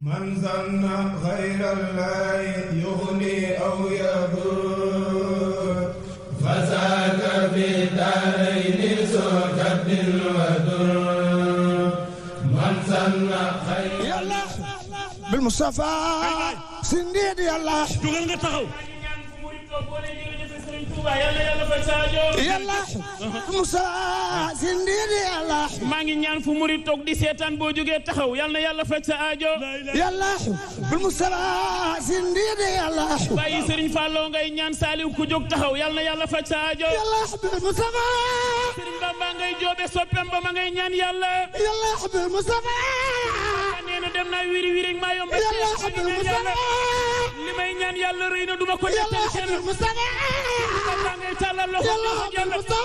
من ظن غير الله يغني أو يضر فذاك في الدارين ذو كد ودر من ظن غير الله بالمصطفى سنديد يلا dugal nga taxaw yàlla Moussa Sindidi yàlla maa ngi ñaan fu murid toog di seetaan boo jógee taxaw yal na yàlla faj sa aajo yàlla bil Moussa Sindidi yàlla bàyyi Serigne Fallou ngay ñaan Saliou ku jóg taxaw yal na yàlla faj sa aajo yàlla bil Moussa Serigne Bamba ngay joobe soppem ba ma ngay ñaan yàlla yàlla bil Moussa nee na dem naa wiri wiri maa yomb yàlla bil Moussa li may ñaan yàlla rëy na duma ko yàlla bil Moussa Bamba ngay tàllal loxo yàlla bil Moussa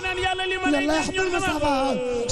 naan yàlla li ma lay yàlla ñaan bil Moussa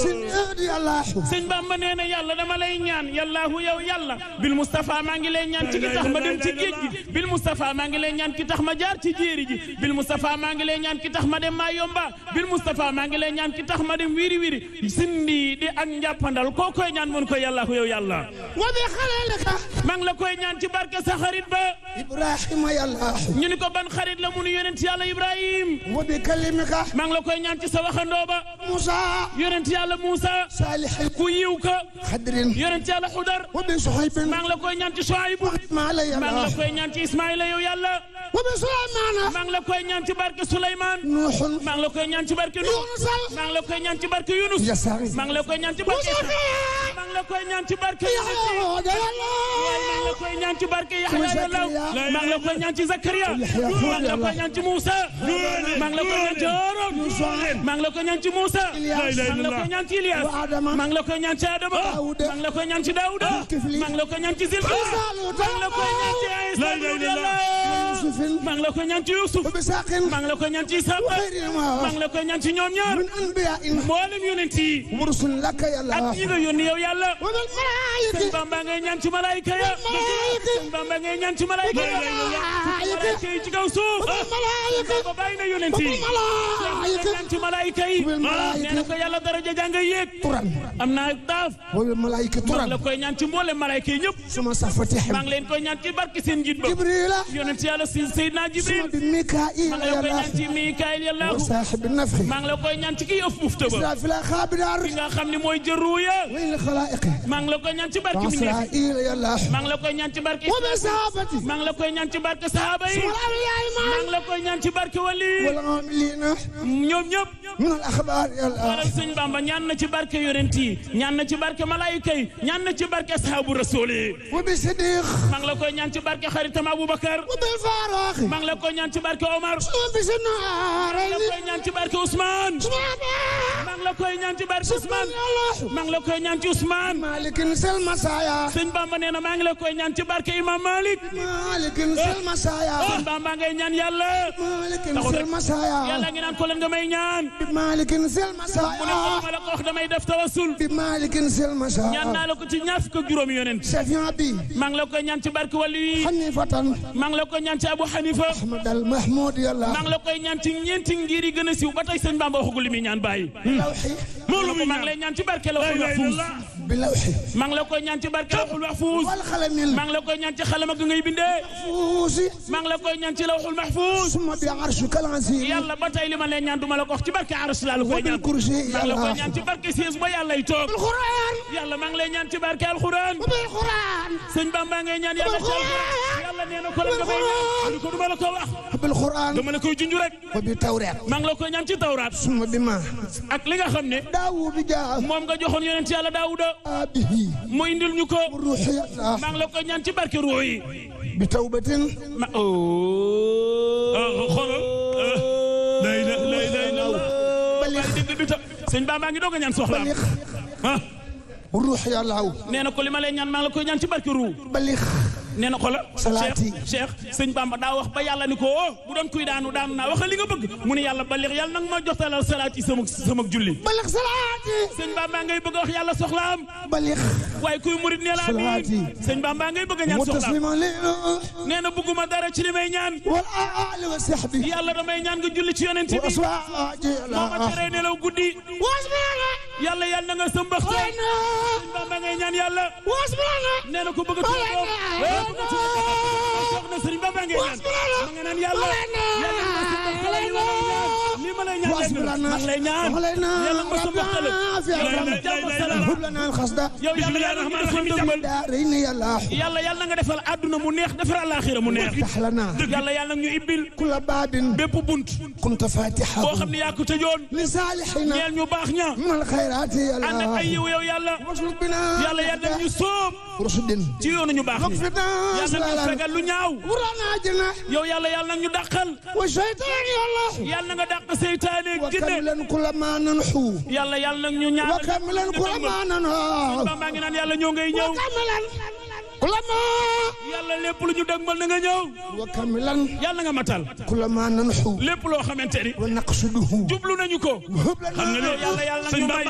Sindidi yàlla sëñ Bamba nee na yàlla dama lay ñaan yàllaahu yow yàlla bil Moustapha maa ngi lay ñaan ci ki tax ma dem ci géej gi bil Moustapha maa ngi lay ñaan ki tax ma jaar ci jéeri ji bil Moustapha maa ngi lay ñaan ki tax ma dem maa yomba bil Moustapha maa ngi lay ñaan ki tax ma dem wiri wiri sindi di ak njàppandal koo koy ñaan mun ko yàllaahu yow yàlla wa bi xalalika maa ngi la koy ñaan ci barke sa xarit ba Ibrahima yàlla ñu ni ko ban xarit la munu yonent yàlla Ibrahim wa bi kalimika maa ngi la koy ñaan ci sa waxandoo ba Moussa yonent yàlla Moussa Salih ku yiw ka Khadrin yonent yàlla Xudar wa bi Suhaybin maa ngi la koy ñaan ci Suhaybu maa la maa ngi yàlla la koy ñaan ci Ismaïla yow yàlla wa bi Sulaymana maa ngi la koy ñaan ci barke Souleymane Nuuhun maa ngi la koy ñaan ci barke Nuux Yunusal maa ngi la koy ñaan ci barke Yunus Yasari maa ngi la koy ñaan ci barke maa ngi la koy ñaan ci barke yàlla waaye maa ngi la koy ñaan ci barke Yaxya yàlla maa ngi la koy ñaan ci Zakaria maa ngi la koy ñaan ci Moussa maa ngi la koy ñaan ci Haroun maa ngi la koy ñaan ci Moussa maa ngi la koy ñaan ci Ilias maa ngi la koy ñaan ci Adama maa ngi la koy ñaan ci Daouda maa ngi la koy ñaan ci Zilkifli maa ngi la koy ñaan ci Isa maa ngi la koy ñaan ci Yusuf maa ngi la koy ñaan ci Isa maa ngi la koy ñaan ci ñoom ñaar mboolem yonent yi ak ñi nga yónni yow yàlla sëñ Bamba ngay ñaan ci malaayika ya sëñ Bamba ngay ñaan ci malaayika ya malaayika yi ci kaw suuf Bamba bàyyi na yonent yi ngay ñaan ci malaayika yi nee na ko yàlla daraja jàng yéeg am naa daaf maa ngi la koy ñaan ci mboolem malaayika yi ñëpp maa ngi leen koy ñaan ci barke seen njiit ba yonent yàlla si Seydina Jibril maa ngi la koy ñaan ci Mikaayil yàlla maa ngi la koy ñaan ci kii ëf bufta ba ki nga xam ne mooy jëruya maa ngi la koy ñaan ci barke mi maa ngi la koy ñaan ci barke maa ngi la koy ñaan ci barke sahaaba yi maa ngi la koy ñaan ci barke wali ñoom ñëpp wala sëñ Bamba ñaan na ci barke yonent yi ñaan na ci barke malaayika yi ñaan na ci barke ashabu rasul yi maa ngi la koy ñaan ci barke xaritam Aboubacar maa ngi la koy ñaan ci barke Omar maa ngi la koy ñaan ci barke Ousmane maa ngi la koy ñaan ci barke Ousmane maa ngi la koy ñaan ci Ousmane sëñ Bamba nee na maa ngi la koy ñaan ci barke Imam Malik sëñ Bamba ngay ñaan yàlla yàlla ngi naan ko leen nga may ñaan mu ne ko ma la ko wax damay def tawassul ñaan naa la ko ci ñaar fukk ak juróomi yonent maa ngi la koy ñaan ci barke wali yi maa ngi la koy ñaan ci Abu Hanifa maa ngi la koy ñaan ci ñeenti ngir yi gën a siiw ba tey sëñ Bamba waxagul li muy ñaan bàyyi moolu maa ngi lay ñaan ci barke lawhul mahfuz maa ngi la koy ñaan ci barke lawhul mahfuz maa ngi la koy ñaan ci xalama ga ngay bindee maa ngi la koy ñaan ci lawhul mahfuz yàlla ba tey li ma lay ñaan duma la ko wax ci barke arsh la koy ñaan maa ngi la koy ñaan ci barke siis ba yàlla y toog yàlla maa ngi lay ñaan ci barke alquran sëñ Bamba ngay ñaan yàlla ci alquran yàlla nee na ko la nga may ñaan ko duma la ko wax dama la koy junj rek maa ngi la koy ñaan ci tawraat ak li nga xam ne moom nga joxoon yonent yàlla Daawuda mu indil ñu ko maa ngi la koy ñaan ci barke ruux yi bi tawbatin ma xoolal sëñ Ba maa ngi doog a ñaan soxla ruux yàlla nee na ko li ma lay ñaan maa ngi la koy ñaan ci barke ruux nee na xoolal salaati Cheikh sëñ Bamba daa wax ba yàlla ni ko bu doon kuy daanu naa waxal li nga bëgg mu ne yàlla balix yàlla nag ma joxtalal salaati sama julli balix salaati sëñ Bamba ngay bëgg a wax yàlla soxlaam balix waaye kuy murit nee la amiin sëñ Bamba ngay bëgg a ñaan soxlaam nee na bëgguma dara ci li may ñaan wal aali wa sahbi yàlla damay ñaan nga julli ci yonent bi moo ma teree nelaw guddi yàlla yàlla na nga sëmbaxte sëñ Bamba ngay ñaan yàlla nee na ko bëgg a tudd soxna sëñ Bamba ngay ñaan ma nga naan yàlla li ma lay ñaan ma lay ñaan yàlla ma sëmbaxte yow yàlla na nga defal àdduna mu neex defal àllaaxira mu neex yàlla yàlla ñu ibbil kula baabin bépp bunt kunta fatiha boo xam ne yaa ko tëjoon li saalihina ñeel ñu baax ña min al xayraati ànd ak ay yiw yow yàlla yàlla yàlla ñu sóob rusudin ci yoonu ñu baax ñi yàlla ñu fegal lu ñaaw yow yàlla ñu dàqal wa shaytaan yàlla nga dàq seytaane wa jinne kamilan kula ma nanxu yàlla ñu ñaan wa kamilan kula ma nanxu Bamba ngi naan yàlla ñoo ngay ñëw kulama yàlla lépp lu ñu dëgmal na nga ñëw wa kamilan yàlla nga matal kulama nanxu lépp loo xamante ni wa naqsuduhu jublu nañu ko xam nga ne yàlla ñu may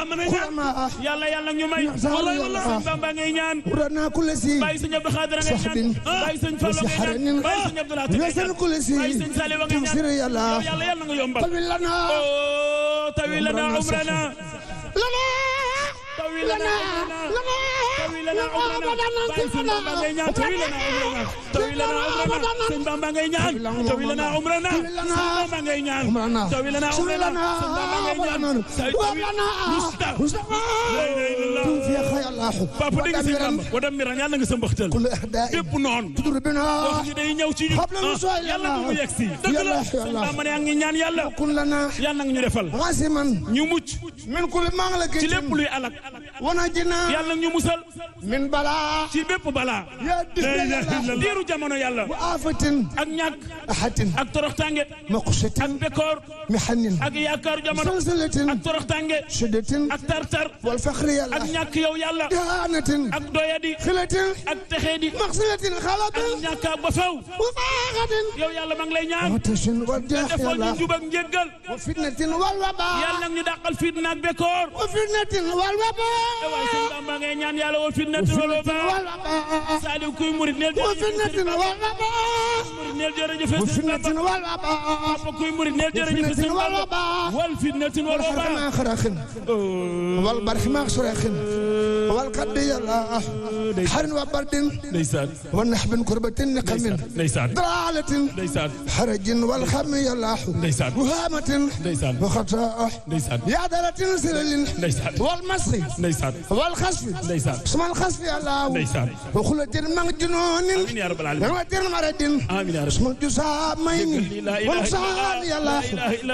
yàlla ñu may sëñ Bamba ngay ñaan urana kulasi bàyyi sëñ Abdou Khadre ngay ñaan bàyyi sëñ Fallu ngay ñaan bàyyi sëñ Abdou Lahat ngay ñaan bàyyi sëñ Saliou ngay ñaan yàlla nga yombal tawil lana umrana tawil lana sëñ Bamba ngay ñaan tawi lana umrana sëñ Bamba ngay ñaan tawi lana umrana sëñ Bamba ngay ñaan papa dégg sëñ Bamba wadam miran yàlla nga sa mbaxtal bépp noon boo xam ne day ñëw ci ñu yàlla bu mu yegg si dëgg la sëñ Bamba ne ngi ñaan yàlla yàlla nga ñu defal ñu mucc ci lépp luy alak yàlla ñu musal min balaa ci bépp balaa diiru jamono yàlla afatin ak ñàkk ahatin ak toroxtànge maqsatin ak bekkoor mihanin ak yaakaaru jamono salsalatin ak toroxtànge shiddatin ak tartar wal fakhri yàlla ak ñàkk yow yàlla ihanatin ak doyadi khilatin ak texeedi maqsilatin khalatin ak ñàkk ak ba faw wa faqatin yow yàlla ma ngi lay ñaan watashin wal jah defal ñu yàlla jub ak njéggal wa fitnatin wal waba yàlla nag ñu dàqal fitna ak bekkoor wa fitnatin wal waba waaye sëñ Bamba ngay ñaan yàlla wa fitnatin wal waba Saliou kuy murit neel وفنة والوباء وفنة والوباء papa kuy murit neel jërëjëf sëñ Bamba wal fitnatin wal waba والحرم خراخ والبرحم خراخ والقد يلا حرن وبرد ndeysaan والنحب كربة نقم ndeysaan ضلالة ndeysaan حرج والخم يلا ndeysaan وهامة ndeysaan وخطاء ndeysaan يا درة سلل ndeysaan والمسخ ndeysaan والخسف ndeysaan اسم الخسف يلا ndeysaan وخلة مجنون amiin yaa rabbal aalamiin وتر مرد amiin yaa اسم الجسامين والصار يلا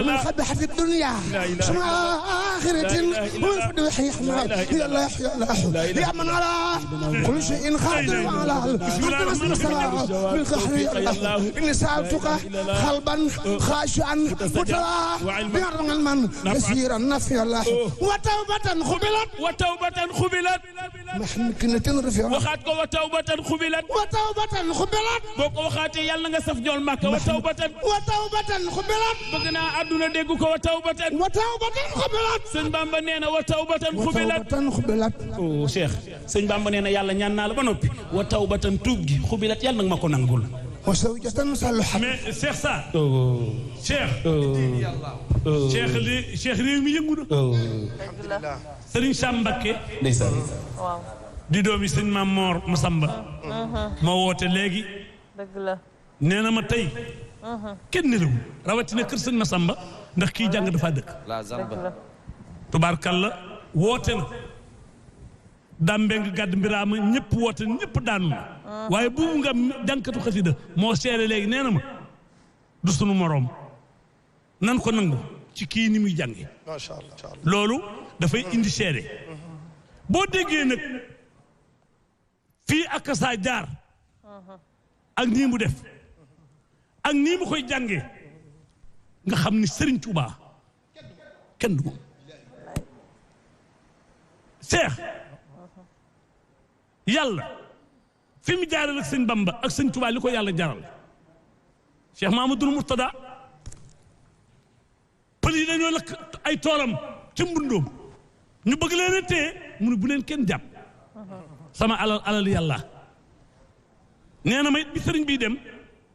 ومن خبح في الدنيا اسم آخرة والفدوح يحمل يا الله يا الله يا من على كل شيء قادر وعلى ربنا استوى بالقهر يا الله إني سألتك قلبا خاشعا متلا بيرغم المن كثيرا نفي الله وتوبة خبلت محمكنة رفيع waxaat ko wa tawbatan xubilat وتوبة خبلت boo ko waxaatee yàlla nga saf jool màkk wa tawbatan خبلت bëgg naa àdduna dégg ko wa tawbatan خبلت sëñ Bamba nee na wa tawbatan xubilat خبلت oh Cheikh sëñ Bamba nee na yàlla ñaan naa la ba noppi wa tawbatan tuub gi xubilat yàlla nag ma ko nangul وزوجة صالحة mais Cheikh Sarr. Cheikh réew mi yëngu na. Serigne Sam Mbacké. ndeysaan waaw. di doomi sëñ Maam Moor Masamba. moo woote léegi. dëgg la. nee na ma tey. kenn nelawul rawatina kër sëñ Masamba ndax kii jàng dafa dëkk. dëgg la. tubaarkalla woote na. Dambeng gàdd mbiraama ñëpp woote ñëpp daanu na. waaye buubu nga jànkatu xasida moo seere léegi nee na ma du sunu moroom nan ko nangu ci kii ni muy jànge macha allah loolu dafay indi seede boo déggee nag fii ak saa jaar ak nii mu def ak nii mu koy jànge nga xam ni Serigne Touba kenn du moom Cheikh yàlla fi mu jaaral ak sëñ Bamba ak sëñ Tuubaa li ko yàlla jaral Cheikh Mamadou Mourtada pël yi dañoo lakk ay toolam ca mbundoom ñu bëgg leen a téye mu ne bu leen kenn jàpp sama alal yàlla nee na ma it bi sëriñ bii dem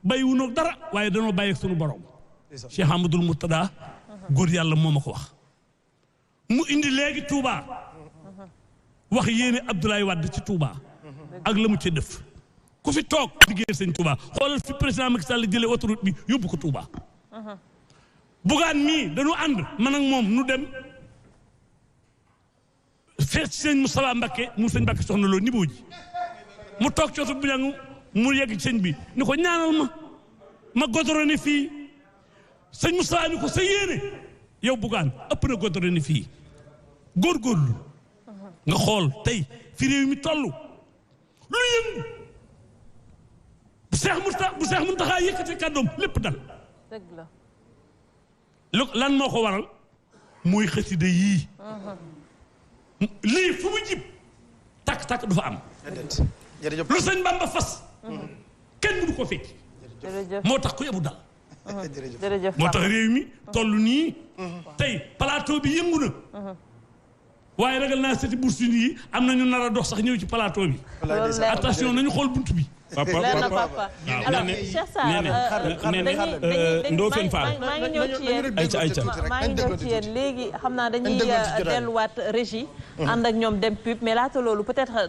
bàyyi wunoog dara waaye danoo bàyyi ak sunu borom Cheikh Mamadou Mourtada góor yàlla moo ma ko wax mu indi léegi Touba wax yéene Abdoulaye Wade ci Touba ak la mu ci def ku fi toog liggéey sëñ Touba xoolal fi président Macky Sall jëlee autoroute bi yóbbu ko Touba bugaan mii dañu ànd man ak moom nu dem fees sëñ Moustapha Mbacké mu sëñ Mbacké soxna loo niboo ji mu toog cootu bu ñangu mu yegg sëñ bi ni ko ñaanal ma godorone fii sëñ Moustapha ni ko sa yéene yow bugaan ëpp na godorone fii góorgóorlu nga xool tey fi réew mi toll lu yëngu bu Seex Muntaxa yëkkati kàddoom lépp dal dëgg la lan moo ko waral mooy xasida yii lii fu mu jib takk-takk du fa am lu sëñ Bamba fas kenn mënu ko fekk moo tax ku yebu dal moo tax réew mi toll nii tey plateau bi yëngu na waaye ragal naa seeti bourse yi am na ñu nar a dox sax ñëw ci plateau bi attention nañu xool buntu bi papa alors Cheikh Sarr Ndofène Fall maa ngi ñëw ci yéen léegi xam naa dañuy delluwaat régie ànd ak ñoom dem pub mais laata loolu peut-être